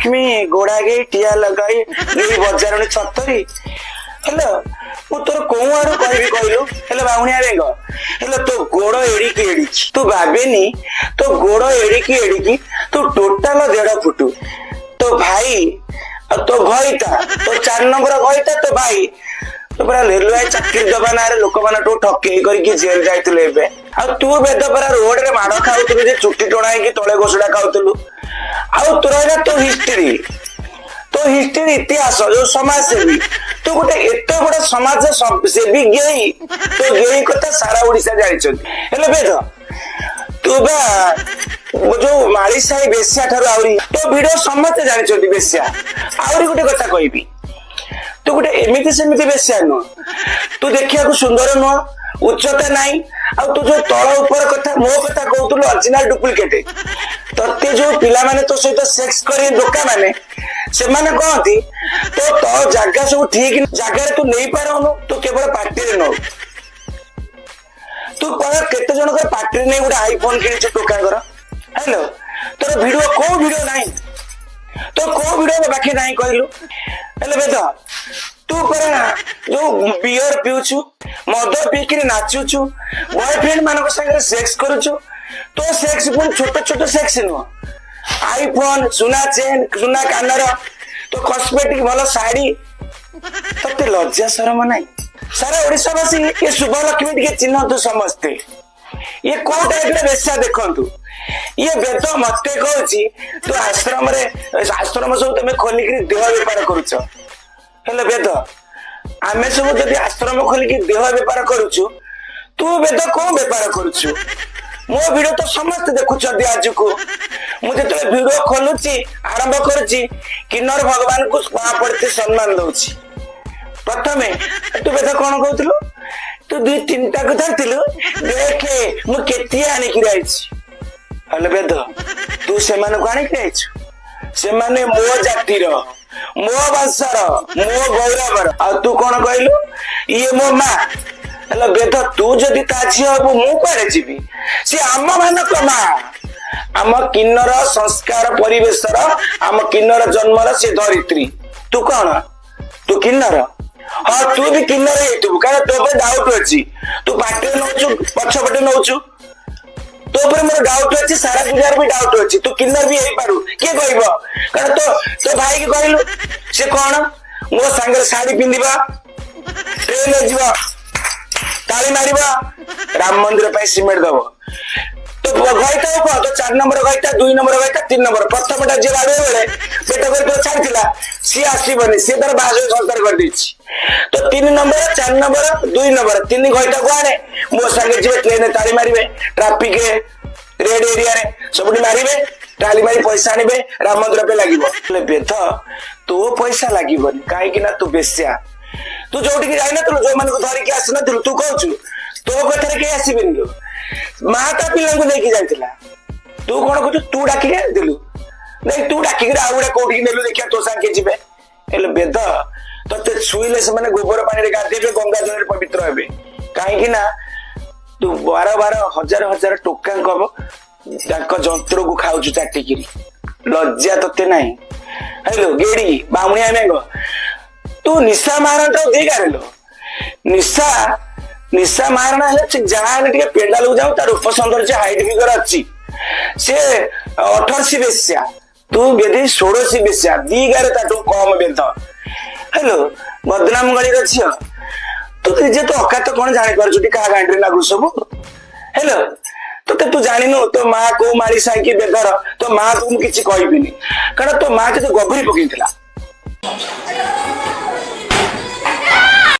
ଶୁଭଲକ୍ଷ୍ମୀ ଗୋଡା ଗେଇ ଟିଆ ଲଗାଇ ଗେଇ ବଜାରଣୀ ଛତରି। ହେଲୋ, ମୁଁ ତୋର କୋଉ ଆଡୁ କହିବି କହିଲୁ? ହେଲେ ବାଉଣିଆ ବେଙ୍ଗ, ହେଲେ ତୋ ଗୋଡ ଏଡିକି ଏଡିକି, ତୁ ଭାବେନି, ତୋ ଗୋଡ ଏଡିକି ଏଡିକି, ତୁ ଟୋଟାଲ 1.5 ଫୁଟ। ତୋ ଭାଇ ଆଉ ତୋ ଘଇତା, ତୋ 4 ନମ୍ବର ଘଇତା, ତୋ ଭାଇ ତୁ ପୁରା ରେଲୱେ ଚାକିରି ଦବା ନାଁରେ ଲୋକମାନଠୁ ଠକେଇ କରିକି ଜେଲ ଯାଇଥିଲୁ ଏବେ। ଆଉ ତୁ ବେଦ ପରା ରୋଡରେ ମାଡ ଖାଉଥିଲୁ ଯେ ଚୁଟି ଟଣା ହେଇକି ତଳେ ଘୋଷଡା ଖାଉଥିଲୁ। ଆଉ ତୋର ହେଲା ତୋ ହିଷ୍ଟ୍ରି, ତୋ ହିଷ୍ଟ୍ରି ଇତିହାସ ଯୋଉ ସମାଜସେବୀ, ତୁ ଗୋଟେ ଏତେ ବଡ ସମାଜ ସେବୀ ଗେଇ, ତୋ ଗେଇ କଥା ସାରା ଓଡିଶା ଜାଣିଛନ୍ତି। ହେଲେ ବେଦ, ତୁ ବା ଯୋଉ ମାଳିସାହି ବେଶ୍ୟା ଠାରୁ ଆହୁରି, ତୋ ଭିଡିଓ ସମସ୍ତେ ଜାଣିଛନ୍ତି ବେଶ୍ୟା। ଆହୁରି ଗୋଟେ କଥା କହିବି, ତୁ ଗୋଟେ ଏମିତି ସେମିତି ବେଶ୍ୟା ନୁହଁ। ତୁ ଦେଖିବାକୁ ସୁନ୍ଦର ନୁହଁ, ଉଚ୍ଚତା ନାହିଁ, ଆଉ ତୁ ଯୋଉ ତଳ ଉପର କଥା ମୋ କଥା କହୁଥିଲୁ, ଅରିଜିନାଲ ଡୁପ୍ଲିକେଟ। ତତେ ଯୋଉ ପିଲାମାନେ ତୋ ସହିତ ସେକ୍ସ କରି ଦୋକା ମାନେ, ସେମାନେ କହନ୍ତି ତୋ ତଳ ଜାଗା ସବୁ ଠିକ ଜାଗାରେ ତୁ ନେଇପାରୁନୁ, ତୁ କେବଳ ପାଟିରେ ନଉ। ତୁ କହ, କେତେ ଜଣଙ୍କର ପାଟିରେ ନେଇ ଗୋଟେ ଆଇଫୋନ କିଣିଛୁ ଟୋକାଙ୍କର? ହ୍ୟାଲୋ, ତୋର ଭିଡିଓ କୋଉ ଭିଡିଓ ନାହିଁ? ତୋର କୋଉ ଭିଡିଓ ବାକି ନାହିଁ କହିଲୁ? ହେଲେ ବେଦ, ତୁ ପରା ଯୋଉ ବିୟର ପିଉଛୁ, ମଦ ପିଇକିରି ନାଚୁଛୁ, ବୟଫ୍ରେଣ୍ଡ ମାନଙ୍କ ସାଙ୍ଗରେ ସେକ୍ସ କରୁଛୁ। ତୋ ସେକ୍ସ ପୁଣି ଛୋଟ ଛୋଟ ସେକ୍ସ ନୁହଁ, ଆଇଫୋନ, ସୁନା ଚେନ୍, ସୁନା କାନର, ତୋ କସ୍ମେଟିକ, ଭଲ ଶାଢୀ। ତତେ ଲଜ୍ଜା ସରମ ନାହିଁ? ସାରା ଓଡିଶାବାସୀ ଏ ଶୁଭଲକ୍ଷ୍ମୀ ଟିକେ ଚିହ୍ନନ୍ତୁ ସମସ୍ତେ, ଇଏ କୋଉ ଟାଇପର ବେଶ୍ୟା ଦେଖନ୍ତୁ। ଇଏ ବେଦ ମତେ କହୁଛି ତୁ ଆଶ୍ରମରେ, ଆଶ୍ରମ ସବୁ ତମେ ଖୋଲିକିରି ଦେହ ବେପାର କରୁଛ। ହେଲେ ବେଦ, ଆମେ ସବୁ ଯଦି ଆଶ୍ରମ ଖୋଲିକି ଦେହ ବେପାର କରୁଛୁ, ତୁ ବେଦ କୋଉ ବେପାର କରୁଛୁ? ମୋ ଭିଡିଓ ତ ସମସ୍ତେ ଦେଖୁଛନ୍ତି। ଆଜକୁ ମୁଁ ଯେତେବେଳେ ଭିଡିଓ ଖୋଲୁଛି, ଆରମ୍ଭ କରୁଛି, କିନ୍ନର ଭଗବାନଙ୍କୁ ପଡିତେ ସମ୍ମାନ ଦଉଛି ପ୍ରଥମେ। ତୁ ବେଦ କଣ କହୁଥିଲୁ? ତୁ ଦୁଇ ତିନିଟାକୁ ଧରିଥିଲୁ, ଦେଖେ ମୁଁ କେତେ ଆଣିକିରି ଆଇଛି। ହେଲେ ବେଦ, ତୁ ସେମାନଙ୍କୁ ଆଣିକି ଆଇଛୁ, ସେମାନେ ମୋ ଜାତିର, ମୋ ବଂଶର, ମୋ ଗୌରବର। ଆଉ ତୁ କଣ କହିଲୁ? ଇଏ ମୋ ମା। ହେଲେ ବେଦ, ତୁ ଯଦି ତା ଝିଅ ହବୁ, ମୁଁ କୁଆଡେ ଯିବି? ସିଏ ଆମ ମାନଙ୍କ ମା, ଆମ କିନ୍ନର ସଂସ୍କାର ପରିବେଶର, ଆମ କିନ୍ନର ଜନ୍ମର ସେ ଧରିତ୍ରୀ। ତୁ କଣ? ତୁ କିନ୍ନର? ହଁ, ତୁ ବି କିନ୍ନର ହେଇଥିବୁ, କାରଣ ତୋ ଉପରେ ଡାଉଟ ଅଛି। ତୁ ପାଟିରେ ନଉଛୁ, ପଛପଟେ ନଉଛୁ। ତୋ ଉପରେ ମୋର ଡାଉଟ ଅଛି, ସାରା ଦୁନିଆରେ ବି ଡାଉଟ ଅଛି। ତୁ କିନ୍ନର ବି ହେଇପାରୁ, କିଏ କହିବ? କାରଣ ତୋ ତୋ ଭାଇକି କହିଲୁ, ସେ କଣ ମୋ ସାଙ୍ଗରେ ଶାଢୀ ପିନ୍ଧିବା, ଟ୍ରେନରେ ଯିବ, ତାଳି ମାରିବ, ରାମ ମନ୍ଦିର ପାଇଁ ସିମେଣ୍ଟ ଦବ। ତ ଘଇତା କହ, ତ 4 ନମ୍ବର ଘଇତା, 2 ନମ୍ବର ଘଇତା, 3 ନମ୍ବର, ପ୍ରଥମଟା ଯିଏ ବାଡିବ ବେଳେ ପେଟ କରି ତୋ ଛାଡିଥିଲା, ସିଏ ଆସିବନି, ସିଏ ତାର ବାହାଘର ସଂସ୍କାର କରିଦେଇଛି। ତ 3 ନମ୍ବର, 4 ନମ୍ବର, 2 ନମ୍ବର, ତିନି ଘଇତାକୁ ଆଣେ, ମୋ ସାଙ୍ଗେ ଯିବେ, ଟ୍ରେନରେ ତାଳି ମାରିବେ, ଟ୍ରାଫିକ ରେଡ ଏରିଆରେ ସବୁଠି ମାରିବେ, ତାଳି ମାରି ପଇସା ଆଣିବେ, ରାମ ମନ୍ଦିର ପାଇଁ ଲାଗିବ। ହେଲେ ବେଦ, ତୋ ପଇସା ଲାଗିବନି, କାହିଁକି ନା ତୁ ବେଶ୍ୟା। ତୁ ଯୋଉଠିକି ଯାଇନଥିଲୁ, ଯୋଉମାନଙ୍କୁ ଧରିକି ଆସିନଥିଲୁ, ତୁ କହୁଛୁ ତୋ କଥାରେ କେହି ଆସିବେନି ଲୋ। ମା ତା ପିଲାଙ୍କୁ ନେଇକି ଯାଇଥିଲା, ତୁ କଣ କହୁଛୁ? ତୁ ଡାକିକି ଆଣିଥିଲୁ? ନାଇଁ, ତୁ ଡାକିକିରି ଆଉ ଗୋଟେ କୋଉଠିକି ନେଲୁ, ଦେଖିବା ତୋ ସାଙ୍ଗେ କିଏ ଯିବେ। ହେଲେ ବେଦ, ତତେ ଛୁଇଁଲେ ସେମାନେ ଗୋବର ପାଣିରେ ଗାଧେଇବେ, ଗଙ୍ଗା ଜଳରେ ପବିତ୍ର ହେବେ। କାହିଁକି ନା ତୁ ବାର ବାର ହଜାର ହଜାର ଟୋକାଙ୍କ ତାଙ୍କ ଯନ୍ତ୍ରକୁ ଖାଉଛୁ ଚାଟିକିରି, ଲଜ୍ଜା ତତେ ନାହିଁ? ହେଲୋ ଗେଡି ବାମୁଣିଆ ମେଘ, ତୁ ନିଶା ମହାରଣା ଦି ଗାରେଲୋ। ନିଶା ନିଶା ମହାରଣା ହେଲେ ସେ ଯାହା ହେଲେ ଟିକେ ପେଣ୍ଡାଲକୁ ଯାଉ, ତାର ରୂପ ସୌନ୍ଦର୍ଯ୍ୟ, ହାଇଟ୍ ଫିଗର ଅଛି। ସେ ଅଠରଶୀ ବେଶ୍ୟା, ତୁ ବେଦି ଷୋଡ଼ଶୀ ବେଶ୍ୟା, ଦି ଗାରେ ତାଠୁ କମ ବେଦ। ହେଲୋ ବଦନାମ ଗଳିର ଝିଅ, ତୁ ନିଜେ ତ ଅକାତ କଣ ଜାଣିପାରୁଛୁ ଟି? କାହା ଗାଣ୍ଡିରେ ଲାଗୁ ସବୁ? ହେଲୋ, ତୋତେ ତୁ ଜାଣିନୁ ତୋ ମା କୋଉ ମାଳି ସାଇକି ବେଦର। ତୋ ମା କୁ ମୁଁ କିଛି କହିବିନି, କାରଣ ତୋ ମା କେତେ ଗଭୀର ପକେଇଥିଲା।